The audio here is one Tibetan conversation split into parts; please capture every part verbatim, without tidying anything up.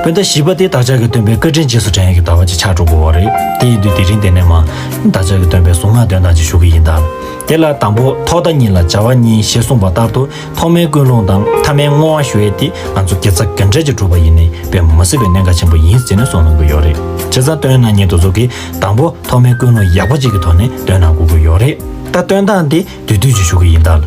དཔེར་ན་བཞི་པ་དེ་བདག་ཅག་གི་སྟོན་པའི་བཀའ་དྲིན་རྗེས་སུ་དྲན་ཡས་ཀྱི་ཟླ་བ་ཅིག་ཆགས་འགྲོ་དགོས་པ་རེད། དེ་ཡིན་དུས་དེ་རིང་དེ་ནས་མར་བདག་ཅག་གི་སྟོན་པའི་གཟུངས་སྔགས་འདོན་སྟངས་ཅིག་ཞུ་གི་ཡིན་ད། དེ་ལ་དང་པོ་ཐོག་མཐའ་གཉིས་ལ་བྱ་བ་གཉིས་ཞེས་གསུངས་པ་ལྟར་དུ། ཐོག་མའི་ཀུན་སློང་དང་ཐ་མའི་བསྔོ་བ་ཞུ་ཡས་དེ་ང་ཚོ་དགེ་རྩ་ག་འདྲ་ཅིག་བསྒྲུབས་པ་ཡིན་ནའི་དཔེ་མི་སྲིད་པའི་གནད་འགག་ཆེན་པོ་ཡིན་ཟེར་ནས་གསུངས་གནང་གི་ཡོད་རེད། བྱས་ཙང་སྟོན་གནང་མཁན་དེ་ཚོ་གིས་དང་པོ་ཐོག་མའི་ཀུན་སློང་ཡག་པོ་ཅིག་གི་ཐོག་ནས་འདོན་གནང་དགོས་ཀྱི་ཡོད་རེད། ད་འདོན་སྟངས་དེ་བསྡུས་བསྡུས་ཅིག་ཞུ་གི་ཡིན་ད།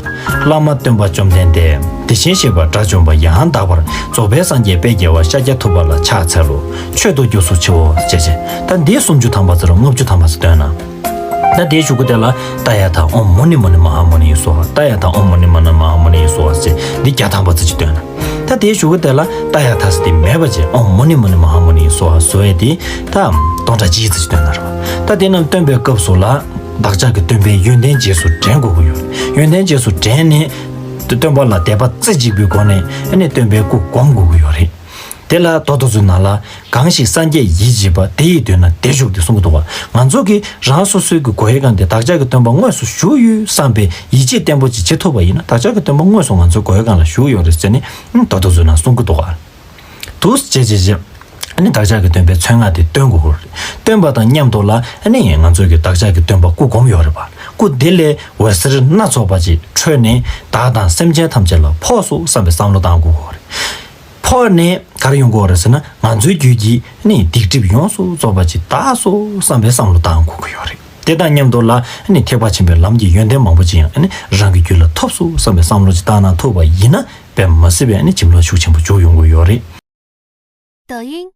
བླ་མ་སྟོན་པ་བཅོམ་ལྡན་འདས། དེ་བཞིན་གཤེགས་པ་དགྲ་བཅོམ་པ་ཡང་དག་པར། རྫོགས་པའི་སངས་རྒྱས་དཔལ་རྒྱལ་བ་ཤཱཀྱ་ཐུབ་པ་ལ་ཕྱག་འཚལ་ལོ། མཆོད་དོ་རྒྱུ་སོགས་མཆིའོ་ཞེས་བྱས། ད་འདི་སུམ་ཅུ་ཐམ་པ་ཙམ་རེད། ལྔ་བཅུ་ཐམ་པ་ཙམ་འདོན་ན། ད་དེའི་གཞུག་གུ་དེ་ལ་ཏདྱ་ཐཱ། ཨོཾ་མུ་ནི་མུ་ནི་མ་ཧཱ་མུ་ནི་ཡེ་སྭཱ་ཧཱ། ཏདྱ་ཐཱ། ཨོཾ་མུ་ནི་མུ་ནི་མ་ཧཱ་མུ་ནི་ཡེ་སྭཱ་ཧཱ་ཞེས་འདི་བརྒྱ་ཐམ་པ་ཙམ་ཅིག་འདོན་ན། ད་དེའི་གཞུག་གུ་དེ་ལ་ཏདྱ་ཐཱ་ཟེར་དེ་མེད་པ་བྱས། ཨོཾ་མུ་ནི་མུ་ནི་མ་ཧཱ་མུ་ནི་ཡེ་སྭཱ་ཧཱ་ཟེར་བ་དེ་ད་སྟོང་ཕྲག་གཅིག་ཙམ་ཅིག་འདོན་ན་རེད་པ། ད་དེ་རྣམས་འདོན་པའི་སྐབས་སུ་ལ་བདག་ཅག་གི་སྟོན་པའི་ཡོན་ཏན་རྗེས་སུ་དྲན་དགོས་ཀྱི་ཡོད་རེད། ཡོན་ཏན་རྗེས་སུ་དྲན་ནས་སྟོན་པ་ལ་དད་པ་རྩེ་གཅིག་པའི་སྒོ་ནས་ཨ་ནི་སྟོན་པའི་སྐུ་སྒོམ་དགོས་ཀྱི་ཡོད་རེད། དེ་ལ་མདོ་མདོ་ཚོའི་ནང་ལ། གང་ཞིག་སངས་རྒྱས་ཡིད་བྱེད་པ། དེ་ཡི་མདུན་ན་བདེ་བཞུགས་ཏེ་གསུང་གི་འདུག་པ། ང་ཚོ་གིས་རང་སོ་སོའི་གི་སྒོ་ཡི་སྒང་དེ་བདག་ཅག་གི་སྟོན་པ་དངོས་སུ་བཞུགས་ཡོད་བསམ་པའི་ཡིད་ཆེས་བརྟན་པོ་ཅིག་བྱེད་ཐུབ་པ་ཡིན་ན། བདག་ཅག་གི་སྟོན་པ་དངོས་སུ་ང་ཚོའི་སྒོ་ཡི་སྒང་ལ་བཞུགས་ཡོད་རེད་ཟེར་ནས་མདོ་མདོ་ཚོའི་ནང་གསུང་གི་འདུག་པ། འདུག་སེ་བྱས་བྱས་བྱས། ཨ་ནི་བདག་ཅག་གི་སྟོན་པའི་མཚན་སྔགས་དེ་འདོན་དགོས་ཀྱི་རེད། འདོན་པ་དང་མཉམ་དུ་ལ་ཨ་ནི་ང་ཚོའི་གི་བདག་ཅག་གི་སྟོན་པ་སྐུ་སྒོམ་ཡོད་རེད་པ། སྐུ་དེ་ལས་འོད་ཟེར་སྣ་ཚོགས་པ་ཅིག་འཕྲོས་ནས་བདག་དང་སེམས་ཅན་ཐམས་ཅད་ལ་ཕོག་སོང་བསམ་པའི་བསམ་བློ་བཏང་དགོས་ཀྱི་རེད། ཕོག་ནས་ག་རེ་ཡོང་གི་ཡོད་རེད་ཟེར་ན། ང་ཚོའི་རྒྱུད་ཀྱི་ནི་སྡིག་སྒྲིབ་ཡོངས་སུ་རྫོགས་པ་ཅིག་དག་སོང་བསམ་པའི་བསམ་བློ་བཏང་དགོས་ཀྱི་ཡོད་རེད། དེ་དང་མཉམ་དུ་ལ་ནི་ཐེག་པ་ཆེན་པོའི་ལམ་གྱི་ཡོན་ཏན་མང་པོ་ཅིག་ཡང་ནི་རང་གི་རྒྱུད་ལ་ཐོབ་སོང་བསམ་པའི་བསམ་བློ་ཅིག་བཏང་གནང་ཐུབ་པ་ཡིན་ན། དཔེ་མི་སྲིད་པའི་ནི་བྱིན་རླབས་ཤུགས་ཆེན་པོ་འཇུག་ཡོང་གི་ཡོད་རེད། 抖音，